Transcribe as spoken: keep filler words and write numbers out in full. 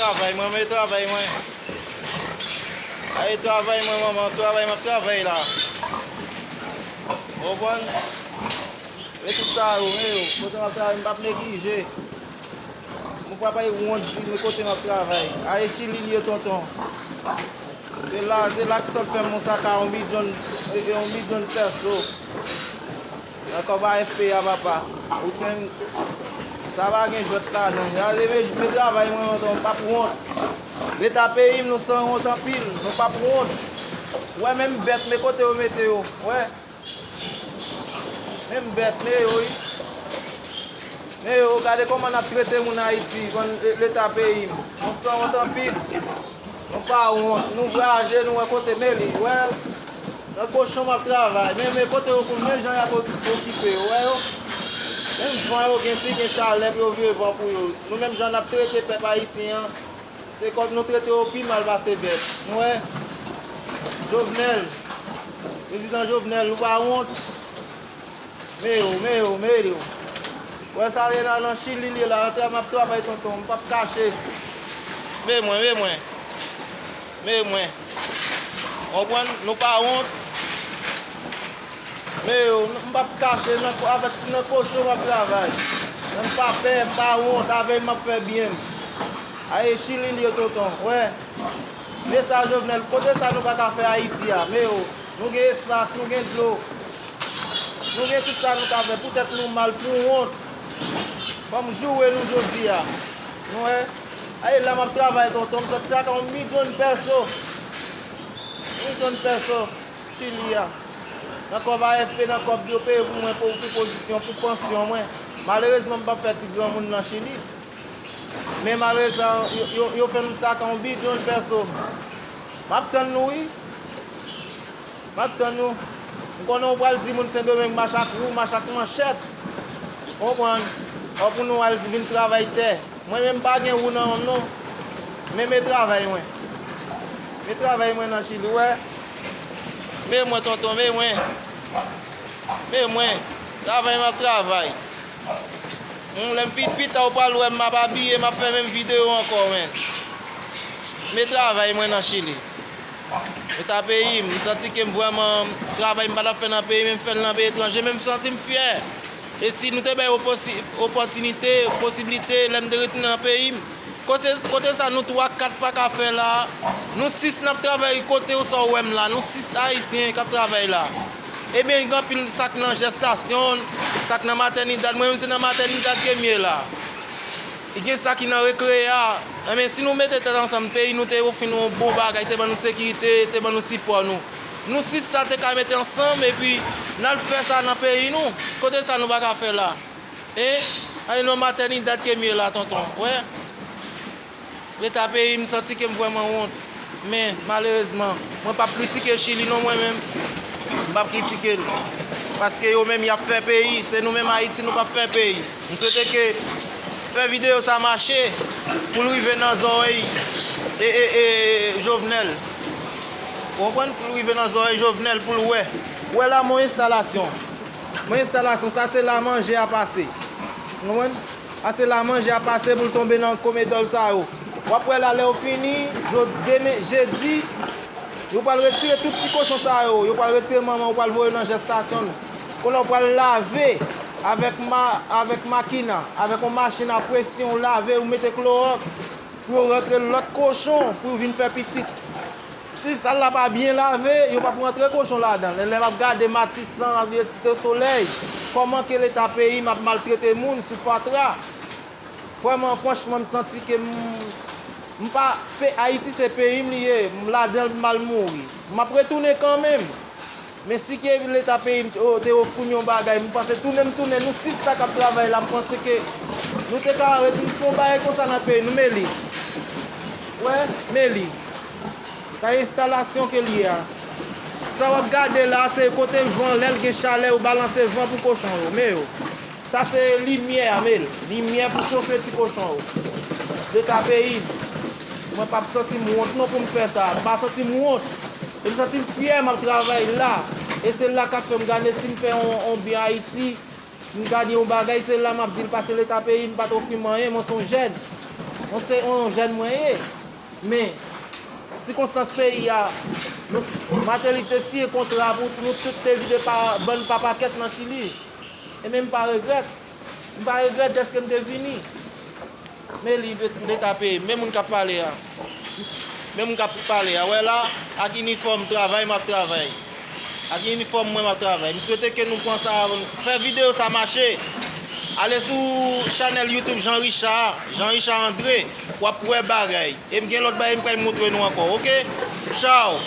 Travay mwen, men travay mwen. Ay, travay mwen, manman, travay m ap travay la. Ou konprann? E tout sa yo, men yo, kote m ap travay, m p ap neglije. Nou pa bay wont di, men kote m ap travay. Ay, Chili l ye, tonton. Se la, se la ki sot fè m yon saka yon milyon, e, e, yon milyon pèso. Nan kòb A F P a, papa. Ou konn, sa pa gen jwèt ladan. Gade, men, men travay mwen, tonton, m p ap wont. Leta peyi m, nou sanwont anpil, nou p ap wont. Ou wè, menm bèt, men kote yo mete yo. Ou wè? Menm bèt, men yo, wi. Men yo, gade kòman n ap trete moun Ayiti, bann le-, leta peyi m. Nou sanwont anpil. Nou pa wont, nou vwaje, nou wè kote men li, wè. Nan kochon m ap travay, men, men kote yo koul, men jan y ap okipe yo, wè yo. Menm van yo gen, si gen chalè pou yo vire van pou yo. Nou menm jan n ap trete pèp ayisyen an, se kòm nou trete yo pi mal pase bèt. Nou wè, Jovenel, prezidan Jovenel, nou pa wont. Men yo, men yo, men yo. Wè sa ye la nan Chili li ye la, antre m ap travay tonton, m p ap kache. Men mwen, men mwen. Men mwen. Konprann? Nou pa wont. Men yo, m p ap kache nan, avèk, nan kochon m ap travay. Men m pa pè, m pa wont, avè l m ap fè byen m. Aye Chili li ye tonton, wè. Men sa Jovenel, kote sa nou pa ka fè Ayiti a? Men yo, nou gen espas, nou gen dlo. Nou gen tout sa nou ka fè, poutèt nou mal pou wont. Fò m joure nou jodi a. Nou wè? Ay, la m ap travay, tonton, m sot chak yon milyon pèso. Milyon pèso, Chili a. Nan kòb A F P, nan kòb yo peye pou mwen, pou, pou pozisyon, pou pansyon mwen. Malerezman, m p ap fè ti granmoun nan Chili. Men malerezman, yo, yo, yo fè m saka yon milyon pèso. M ap tann nou, wi. M ap tann nou. M konnen w pral di moun Sendomeng mache ak wou, mache ak manchèt. Konprann? Ò, pou nou al vin travay tè. Mwen menm m pa gen wou nan men m non. Men, men travay mwen. Men travay mwen nan Chili, w wè. Men mwen, tonton, men mwen. Men mwen. Travay m ap travay. Hum, lè m fin pita, ou pral wè m ap abiye, m ap fè menm videyo ankò, men. Men travay mwen nan Chili. Eta peyi m, m santi ke m vrèman, travay m pa t ap fè nan peyi m, men m fè l nan peyi etranje, men m santi m fyè. E si nou te bay oposi-, opòtinite, posiblite, lè m te retounen nan peyi m, kote, kote sa nou twa, kat pa ka fè la, nou sis n ap travay kote ou sa w wè m la, nou sis Ayisyen k ap travay la. Ebyen, gen anpil sa k nan jèstasyon, sa k nan matènidad, mwen menm se nan matènidad ke m ye la. Gen sa ki nan rekreya. Enben, si nou mete tèt ansanm, peyi nou te ofri nou yon bon bagay, te ban nou sekirite, te ban nou sipò nou. Nou sis sa te ka mete ansanm, epi n al fè sa nan peyi nou. Kote sa nou pa ka fè la? E, ay, nan matènidad ke m ye la, tonton. Wè. Leta peyi m, santi ke m vrèman wont. Men, malerezman, mwen p ap kritike Chili non, mwen menm. M p ap kritike l. Paske yo menm, y ap fè peyi. Se nou menm Ayiti, nou p ap fè peyi. M swete ke fè videyo sa mache pou l rive nan zòrèy e, e, e, Jovenel. Ou konprann? Pou l rive nan zòrèy Jovenel, pou l wè. Wè la, mon enstalasyon. Mon enstalasyon, sa se la manje a pase. Ou konprann? Sa se la manje a pase pou l tonbe nan komedòl sa yo. W ap wè la, lè yo fini, jo-, demen, jedi, yo pral retire tout ti kochon sa yo. Yo pral retire manman, yo pral voye nan jèstasyon. Kounye a, yo pral lave avèk ma-, avèk makina, avèk yon machin a presyon, lave, ou mete klowòks pou yo rantre lòt kochon pou yo vin fè pitit. Si sal la pa byen lave, yo p ap rantre kochon ladan l. Lè m ap gade Matisan, m ap gade Site Solèy, kòman ke leta peyi m ap maltrete moun sou fatra. Vrèman, franchman, m santi ke m, m pa, pe-, Ayiti se peyi m li ye, m ladan l, m al mouri. M ap retounen kanmenm. Men si ke leta peyi m te, te ofri m yon bagay, m panse tounen m tounen, nou sis ta k ap travay la, m panse ke nou te ka retounen fè yon bagay konsa nan peyi nou, men li. Wè, men li. Sa enstalasyon ke l ye a. Sa w ap gade la, se kote van, lè l gen chalè, yo balanse van pou kochon yo. Men yo. Sa se limyè a, men l. Limyè pou chofe ti kochon yo. Leta peyi m. Mwen p ap santi m wont non pou m fè sa. M pa santi m wont. E m santi m fyè, m ap travay la. E se la k ap fè m gade si m fè yon, yon byen Ayiti. M gade yon bagay, se la m ap di l, paske leta peyi m pa t ofri m anyen, mwen se yon jèn. Mwen se yon jèn mwen ye. Men, sikonstans peyi a, nou, Martelly te siyen kontra pou nou tout te vide pa, bann pa pakèt nan Chili. E men m pa regrèt. M pa regrèt dèske m te vini. Men li leta peye. Men moun k ap pale a. Men moun k ap pale a. Wè la, ak inifòm travay, m ap travay. Ak inifòm mwen, m ap travay. M swete ke nou pran sa, fè videyo sa mache. Ale sou chanèl YouTube Jean Richard, Jean Richard André, w ap wè bagay. E m gen lòt bagay m pral montre nou ankò, oke? Tchaw!